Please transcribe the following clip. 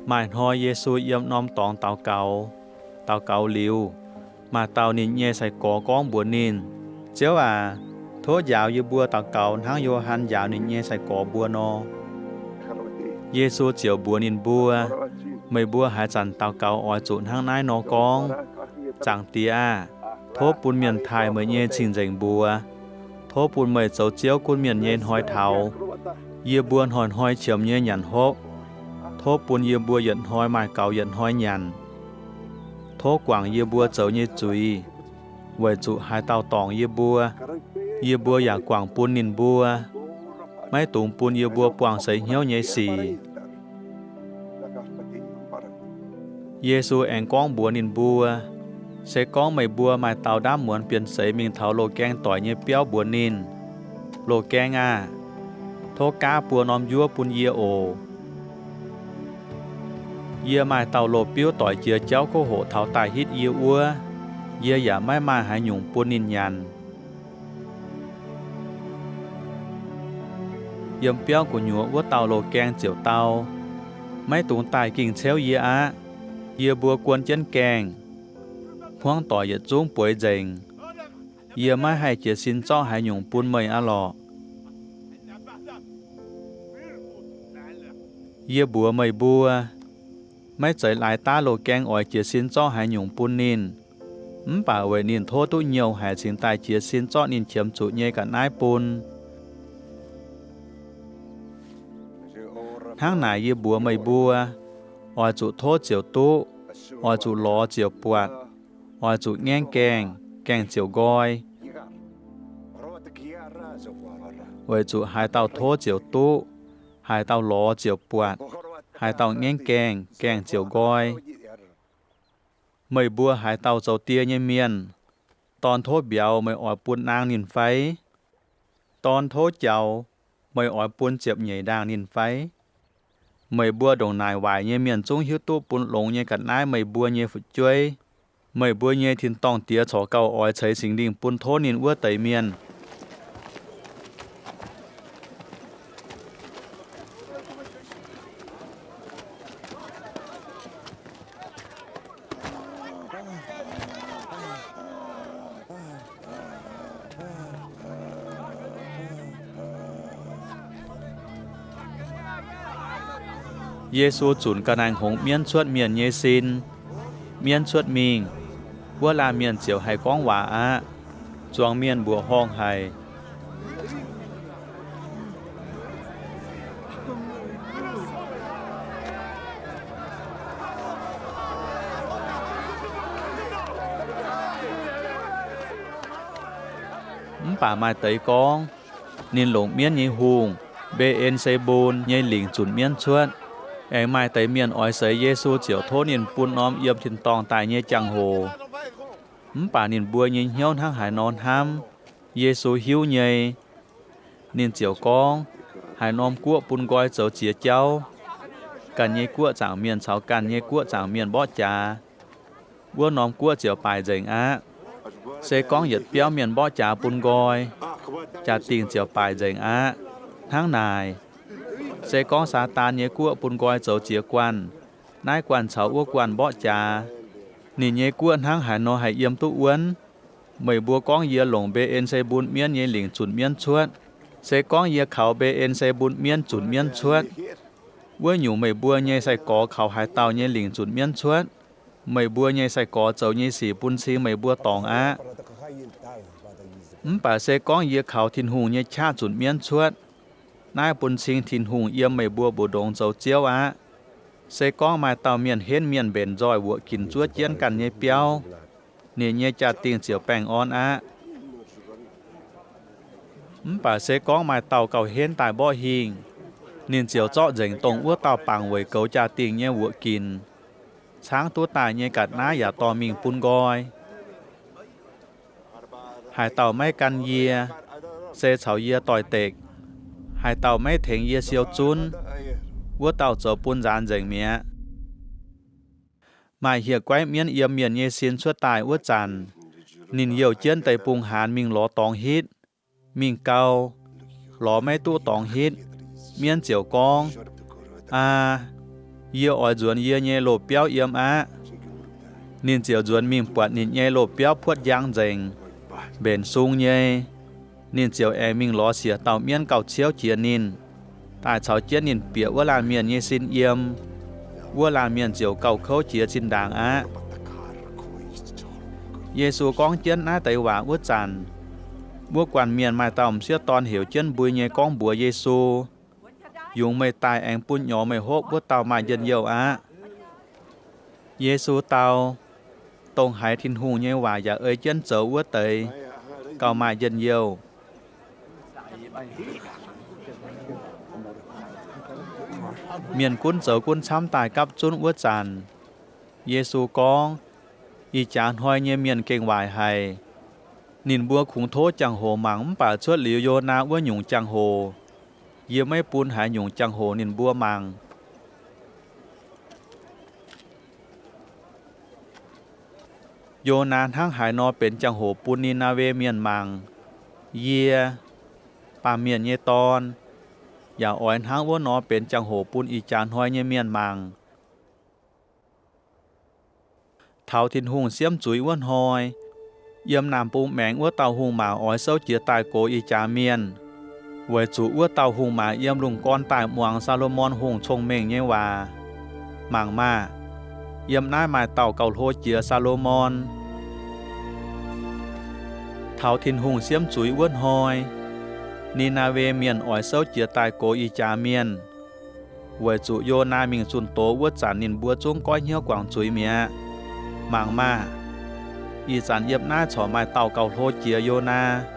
Maaih hnoi Yesu yiem norm dorngx daux gaux. Daux gaux liuz, maaih dauh ninh nyei sai-gorx gorngv mbuox ninh, Ziouv aac, tov njaaux yie mbuo daux gaux hnangv Yo^han njaaux ninh nyei sai-gorx mbuo nor. Yesu ziouc mbuox ninh mbuo, Meih mbuo haaix zanc daux gaux oix zuqc hnangv naaiv nor gorngv, Zaangc Diex aah! Tov bun mienh taaih meih nyei cing-nzengc mbuox. Tov bun meih zoux Ziouv gunv mienh nyei hnoi taux. Yie mbuo hnoi-hnoi qiemx nyei nyanc hopv, tov bun yie mbuo yietc hnoi maaih gaux yietc hnoi nyanc. Tov guangc yie mbuo zoux nyei zuiz, weic zuqc haaix dauh dorngc yie mbuo, yie mbuo yaac guangc bun ninh mbuo. Maiv dungx bun yie mbuo buangh seix hnyouv nyei sic. Yesu aengx gorngv mbuox ninh mbuo, Se gorngv meih mbuo maaih dauh ndaamv muonz bienx seix mingh taux loz-gaeng doic nyei biauv mbuox ninh, Loz-gaeng aah! Tov gaav buo norm njuov bun yie oc. Yie maaih dauh loz-biuv doic jiex jauv kouv hoqc taux daaih hitv yie wuov. Yie yaac maiv maaih haaix nyungc bun ninh nyanc. Yiem biauv gu'nyuoz wuov dauh loz-gaeng ziouc dau, Maiv dungx daaih ging-ceuv yie aqv. Yie mbuo guon jienv gaengh. Hmuangv doic yietc zungv bueix nzengc. Yie maiv haih jiez sin zorqv haaix nyungc bun meih aqv lorqc. Yie mbuox meih mbuo, maiv zeiz laaix daav loz-gaeng oix jiez sin zorqv haaix nyungc bun ninh, mv baac weic ninh tov duqv nyouh haic cingx daaih jiez sin zorqv ninh qiemx zuqc nyei ga'naaiv bun. Hnangv naaic yie mbuox meih mbuo, oix zuqc tov ziouc duqv, oix zuqc lorz ziouc buatc, oix zuqc ngaengv gaengh, gaengh ziouc nqoi. Weic zuqc haaix dauh tov ziouc duqv, haaix dauh lorz ziouc buatc, haaix dauh ngaengv gaengh, gaengh ziouc nqoi. Meih mbuo haaix dauh zoux die nyei mienh, dorn tov mbiauz meih oix bun naang ninh fai? Dorn tov jaux meih oix bun ziepc nyeic ndaangh ninh fai? Meih mbuo ndongc naaic waaic nyei mienh zungv hiuv duqv bun longx nyei ga'naaiv meih mbuo nyei fu'jueiv. Meih mbuo nyei tin-dorngh Diex corc gauh oix ceix Singx Lingh bun tov ninh wuov deix mienh. Yesu zunc ga'naaiv hngongx mienv cuotv mienh nyei sin. Mienv cuotv mingh, wuov laanh mienh ziouc haih gorngv waac aqv. Zuangx mienh mbuoqc horngh haic. Mv baac maaih deix gorngv, Ninh longc mienv nyei hungh, Mbe^en^se^mbun, nyei lingc zunc mienv cuotv. Aengx maaih deix mienh oix seix Yesu ziouc tov ninh bun norm yiem tin-dorngh daaih nyei jangx-hoc. Mv baac ninh mbuo nyei hnyouv hnangv haaix nor hnamv, Yesu hiuv nyei. Ninh ziouc gorngv, Haaix norm guoqv bun nqoi zoux ziex jauv, ganh nyei guoqv zaangc mienh caux ganh nyei guoqv zaangc mienh mborqv jaax, wuov norm guoqv ziouc baaic nzengc aqv. Se gorngv yietc biauv mienh mborqv jaax bun nqoi, jaa-dingh ziouc baaic nzengc aqv. Hnangv naaic, se gorngv Saadaan nyei guoqv bun nqoi zoux ziex guanh, naaiv guanh caux wuov guanh mborqv jaax, ninh nyei guoqv hnangv haaix nor haih yiem duqv wuonv? Meih mbuo gorngv yie longc Mbe^en^se^mbun mienv nyei lingc zunc mienv cuotv. Se gorngv yie kaux Mbe^en^se^mbun mienv zunc mienv cuotv, wuov nyungc meih mbuo nyei sai-gorx kaux haaix dauh nyei lingc zunc mienv cuotv? Meih mbuo nyei sai-gorx zoux nyei sic bun cing meih mbuo dorngc aqv. Mv baac se gorngv yie kaux Tin-Hungh nyei qaqv zunc mienv cuotv, naaiv bun cing Tin-Hungh yiem meih mbuo mbu'ndongx zoux Ziouv aqv. Se gorngv maaih dauh mienh henv mienh mbenc nzoih wuoqc ginc zuov jienv ganh nyei biauv, ninh nyei jaa-dingh ziouc baengh orn aqv. Mv baac se gorngv maaih dauh gauh henv daaih mborqv hingh, ninh ziouc zorqv nzengc dongh wuov dauh bangc weic goux jaa-dingh nyei wuoqc ginc, caangv duqv daaih nyei ga'naaiv yaac dorh mingh bun nqoi. Haaix dauh maiv gan yie, se caux yie doix-dekc. Haaix dauh maiv tengx yie siou zunv, wuov dauh zoux bun nzaanx nzengc mi'aqv. Maaih hieh guaiv mienv yiem mienh nyei sin cuotv daaih wuov zanc, ninh youh jienv deic-bung-haanz mingh lorz dorngx hitv. Mingh gau, lorz maiv duqv dorngx hitv. Mienv ziouc gorngv, Aa, Yie oix nzuonx yie nyei loz-biauv yiem aqv. Ninh ziouc nzuonx mingh buatc ninh nyei loz-biauv puotv njang nzengc, mbenc sung nyei. Ninh ziouc aengx mingh lorz siec dauh mienv gauh ciouv jiex ninh, daaih caux jienv ninh bieqc wuov laanh mienh nyei sin yiem. Wuov laanh mienh ziouc gauh kouv jiex zinh ndaangc aqv. Yesu gorngv jienv naaiv deix waac wuov zanc, wuov guanh mienh maaih dauh m'sieqv dorn heuc jienv mbui nyei gorngv mbuox Yesu, Yungz meih daaih aengx bun nyorx meih hopv wuov dauh maaih njien-youh aqv. Yesu dau, Dongh haiz Tin-Hungh nyei waac yaac ei jienv zoux wuov deix gauh maaih njien-youh. Mienh gunv zoux gunv camv daaih gapv zunv wuov zanc, Yesu gorngv, Ih jaax hnoi nyei mienh gengh waaic haic. Ninh mbuo kungx tov jangx-hoc mangc mv baac cuotv liuz Yonaa wuov nyungc jangx-hoc, yie maiv bun haaix nyungc jangx-hoc ninh mbuo mangc. Yonaa hnangv haaix nor benx jangx-hoc bun Ni^naa^we Mienh mangc, yie, Baamh Mienh nyei Dorn, yaac oix hnangv wuov nor benx jangx-hoc bun ih jaax hnoi nyei mienh mangc. Taux Tin-Hungh siemv zuiz wuov hnoi, yiem naamh bung maengx wuov dauh hungh maac oix souv jiez daaih gox ih jaax mienh, weic zuqc wuov dauh hungh maac yiem lungh gorn daaih muangx Saa^lo^morn Hungh cong-mengh nyei waac. Mangc maah! Yiem naaiv maaih dauh gauh hlo jiex Saa^lo^morn. Taux Tin-Hungh siemv zuiz wuov hnoi, Ni^naa^we Mienh oix souv jiez daaih gox ih jaax mienh, weic zuqc Yonaa mingh zunh doz wuov zanc ninh mbuo zungv goiv hnyouv guangc zuiz mi'aqv. Mangc maah! Ih zanc yiem naaiv corc maaih dauh gauh hlo jiex Yonaa.